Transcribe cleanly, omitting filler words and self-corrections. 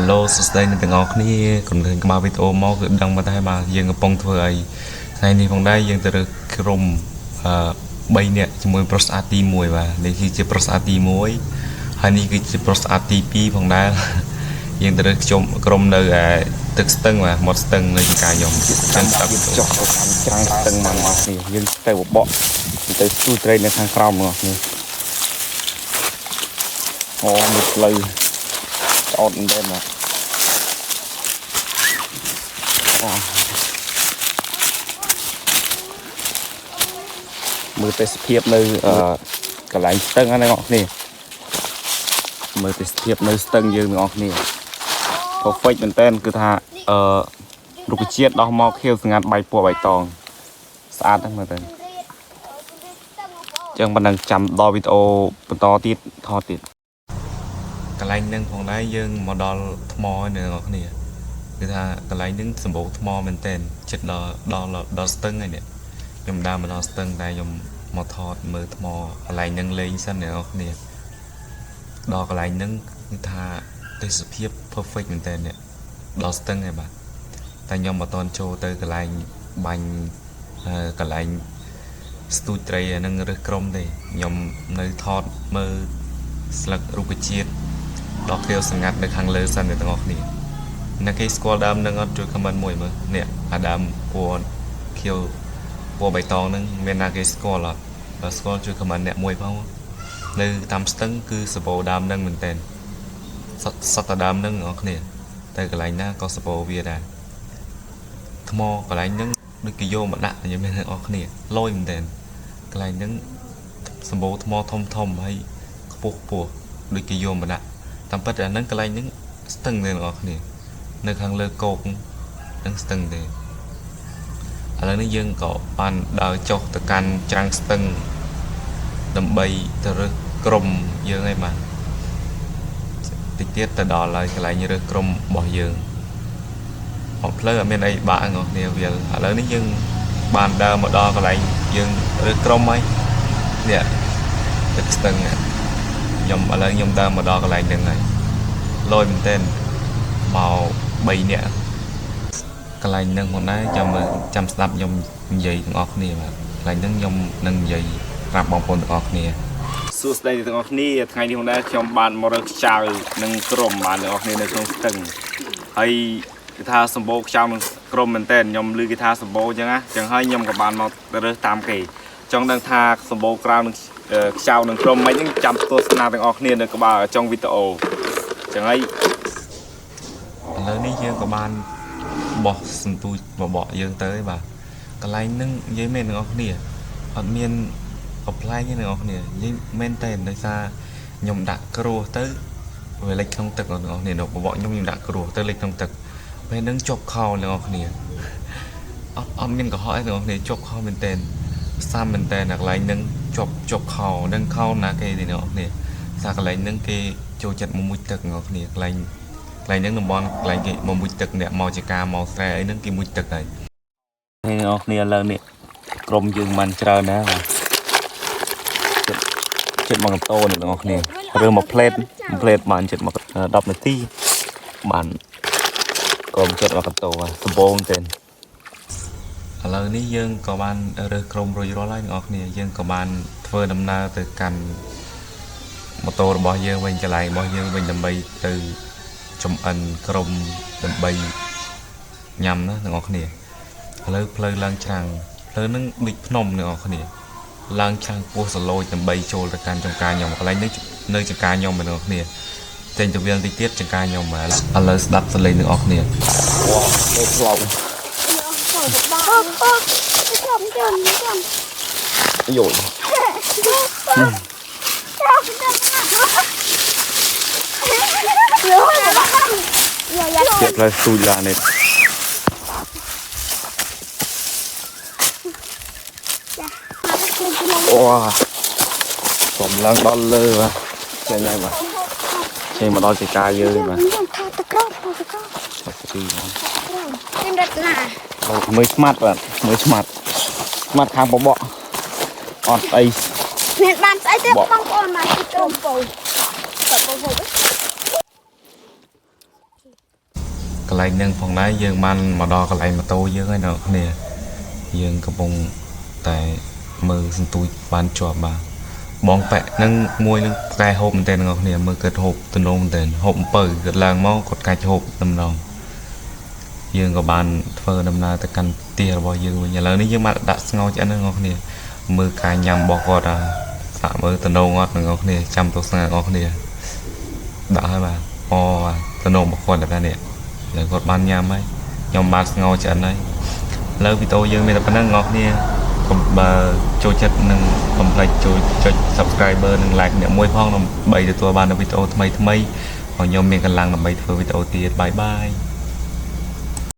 ឡូសួស្តីអ្នកទាំងអស់គ្នាកុំឃើញក្បាលវីដេអូមកគឺដឹងមកដែរបាទយើងកំពុងធ្វើអីថ្ងៃនេះផងដែរយើងទៅរើសក្រុមអឺ3នាក់ជាមួយប្រុសស្អាតទី1បាទនេះគឺជាប្រុសស្អាតទី1ហើយនេះគឺជាប្រុសស្អាតទី2ផងដែរយើងទៅរើសខ្ញុំក្រុមនៅឯទឹកស្ទឹងបាទមាត់ស្ទឹងនៅចំការខ្ញុំចឹងស្ដាប់ យើងចុះទៅកាន់ច្រាំងស្ទឹងមកបងប្អូនយើងទៅបបកទៅស្ទូត្រីនៅខាងក្រោមបងប្អូនអូមួយផ្លូវឆ្អត់មែនទេបាទអូមើលទេសភាពនៅអឺកន្លែងស្ទឹងហ្នឹងបងប្អូនមើលទេសភាពនៅស្ទឹងយើងទាំងអស់គ្នា perfect មែនតើគឺថាអឺ រុក្ខជាតិដោះមកខៀវស្ងាត់បែកពណ៌បៃតងស្អាតហ្នឹងមើលទៅចឹងប៉ុណ្ណឹងចាំដល់វីដេអូបន្តទៀតថតទៀត កន្លែងហ្នឹងផងដែរយើងមកដល់ថ្មហើយអ្នកនរគ្នាគឺថាកន្លែងហ្នឹងសម្បូរថ្មមែនទែនចិត្តដល់ដល់ដល់ស្ទឹងហើយនេះខ្ញុំដើរមកដល់ស្ទឹងតែខ្ញុំមកថតមើលថ្មកន្លែងហ្នឹងលេងសិនអ្នកនរគ្នាដល់កន្លែងហ្នឹងគឺថាទេសភាព perfect មែនទែននេះដល់ស្ទឹងហើយបាទតែខ្ញុំមិនតន់ចូលទៅកន្លែងបាញ់អឺកន្លែងស្ទូចត្រីអាហ្នឹងរើសក្រុមទេខ្ញុំនៅថតមើលស្លឹករុក្ខជាតិ ដល់ខៀវស្ងាត់នៅខាងលើសិនអ្នកទាំងអស់គ្នាអ្នកគេស្គាល់ដើមនឹងអត់ជួយ comment មួយមើលនេះអាដើមពណ៌ខៀវពណ៌បៃតងហ្នឹងមានណាគេស្គាល់អត់បើស្គាល់ជួយ comment អ្នកមួយផងនៅតាមស្ទឹងគឺសបោដើមហ្នឹងមែនតើសតសតតែដើមហ្នឹងអ្នកនរគ្នាទៅកន្លែងណាក៏សបោវាដែរថ្មកន្លែងហ្នឹងដូចគេយកមកដាក់និយាយមែនអ្នកនរគ្នាលយមែនតើកន្លែងហ្នឹងសម្បូរថ្មធំធំហើយខ្ពស់ខ្ពស់ដូចគេយកមកដាក់ តាមពិតអាហ្នឹងកន្លែងហ្នឹងស្ទឹងទេអ្នកនរគ្នានៅខាងលើគោកហ្នឹងស្ទឹងទេឥឡូវនេះយើងក៏បានដើរចុះទៅកាន់ច្រាំងស្ទឹងដើម្បីទៅរើសក្រុមយើងហើយបាទតិចទៀតទៅដល់ហើយកន្លែងរើសក្រុមរបស់យើងអត់ផ្លូវអត់មានអីបាក់អ្នកនរគ្នាវាឥឡូវនេះយើងបានដើរមកដល់កន្លែងយើងរើសក្រុមហើយនេះទឹកស្ទឹងនេះខ្ញុំឥឡូវខ្ញុំដើរមកដល់កន្លែងហ្នឹងហើយ លយមែនទែនមក3នាក់កន្លែងហ្នឹងផងដែរចាំមើលចាំស្ដាប់ខ្ញុំនិយាយទាំងអស់គ្នាបាទកន្លែងហ្នឹងខ្ញុំនឹងនិយាយប្រាប់បងប្អូនទាំងអស់គ្នា សួស្តីទាំងអស់គ្នាថ្ងៃនេះផងដែរខ្ញុំបានមករកខ្ចៅនិងក្រុមបានទាំងអស់គ្នានៅក្នុងស្ទឹងហើយគេថាសម្បូរខ្ចៅនិងក្រុមមែនតើខ្ញុំឮគេថាសម្បូរអញ្ចឹងណាអញ្ចឹងហើយខ្ញុំក៏បានមករើសតាមគេចង់ដឹងថាសម្បូរក្រៅនឹងខ្ចៅនិងក្រុមមិនហ្នឹងចាំទស្សនាទាំងអស់គ្នានៅក្បាលចុងវីដេអូអញ្ចឹងហើយ ឥឡូវនេះយើងក៏បានបោះសន្ទូចបបកយើងទៅហើយបាទកន្លែងហ្នឹងនិយាយមែនទាំងអស់គ្នាអត់មានកំប្លែងទេទាំងអស់គ្នានិយាយមែនតើដោយសារខ្ញុំដាក់គ្រោះទៅវាលិចក្នុងទឹកទាំងអស់គ្នានៅបបកខ្ញុំខ្ញុំដាក់គ្រោះទៅលិចក្នុងទឹកពេលហ្នឹងជាប់ខោទាំងអស់គ្នាអត់អត់មានកុហកទេទាំងអស់គ្នាជាប់ខោមែនតើសាំមែនតើកន្លែងហ្នឹងជាប់ជាប់ខោនឹងខោណាគេទេទាំងអស់គ្នាសារកន្លែងហ្នឹងគេចូលចិត្តមកមុជទឹកទាំងអស់គ្នាកន្លែង កន្លែងហ្នឹងតំបន់កន្លែងគេមកមុជទឹកអ្នកមកជាការមកស្រែអីហ្នឹងគេមុជទឹកហើយ អ្នកនរគ្នាឥឡូវនេះក្រុមយើងមិនច្រើនណាស់បាទចិត្តចិត្តមកកន្តោអ្នកនរគ្នារើមួយផ្លេតមួយផ្លេតបានចិត្តមក10នាទីបានក្រុមចិត្តមកកន្តោបាទសម្បូរមែនទែន ឥឡូវនេះយើងក៏បានរើសក្រុមរួចរាល់ហើយអ្នកនរគ្នាយើងក៏បានធ្វើដំណើរទៅកាន់ម៉ូតូរបស់យើងវិញកន្លែងរបស់យើងវិញដើម្បីទៅចំអិនក្រុមដើម្បីញ៉ាំណាអ្នកនរគ្នាឥឡូវផ្លូវឡើងច្រាំងផ្លូវហ្នឹងដូចភ្នំអ្នកនរគ្នាឡើងច្រាំងពោះសឡូចដើម្បីចូលទៅកាន់ចំការខ្ញុំកន្លែងនេះនៅចំការខ្ញុំអ្នកនរគ្នាចេញទៅវាលតិចទៀតចំការខ្ញុំឥឡូវស្ដាប់សលេងអ្នកនរគ្នា វ៉ាទៅផ្លោក អូអូចាំចាំចាំ យោយ ចាំចាំយ៉ាយ៉ា ចិត្តផ្លូវស្ទូចឡាននេះអូកំឡើងដល់លើបាទចេញហើយបាទចេញមកដល់ជាការយើងបាទ ខ្ញុំថតតក្រថតតក្រ ថតទីបាទ ខ្ញុំរត់ណា មើលស្មាត់បាទមើលស្មាត់ស្មាត់ខាងបបកអត់ស្អី មានបានស្អីទេបងប្អូនមកទីក្រុមពៅតពៅហូប កន្លែងហ្នឹងផងដែរយើងបានមកដល់កន្លែងម៉ូតូយើងហើយអ្នកគ្នាយើងកំពុងតែមើលសន្ទូចបានជាប់បាទបងប៉ែហ្នឹងមួយនឹងផ្កែហូបមែនតើអ្នកគ្នាមើលគាត់ហូបទំនងមែនតើហូបអំពៅគាត់ឡើងមកគាត់កាច់ហូបដំណងយើងក៏បានធ្វើដំណើរទៅកាន់ផ្ទះរបស់យើងវិញឥឡូវនេះយើងបានដាក់ស្ងោរឆ្អិនហ្នឹងអ្នកគ្នាមើលការញ៉ាំរបស់គាត់អាសាក់មើលទំនងអត់អ្នកគ្នាចាំទស្សនាអ្នកគ្នាដាក់ហើយបាទអូបាទទំនងរបស់គាត់តែនេះ ឥឡូវគាត់បានញ៉ាំហើយខ្ញុំបានស្ងោរឆ្អិនហើយឥឡូវវីដេអូយើងមានតែប៉ុណ្្នឹងអ្នកគ្នាកុំបើចូលចិត្តនឹងកុំភ្លេចចូលចុច Subscriber និង Like អ្នកមួយផងដើម្បីទទួលបាននូវវីដេអូថ្មីថ្មីៗហើយខ្ញុំមានកម្លាំងដើម្បីធ្វើវីដេអូទៀត bye bye.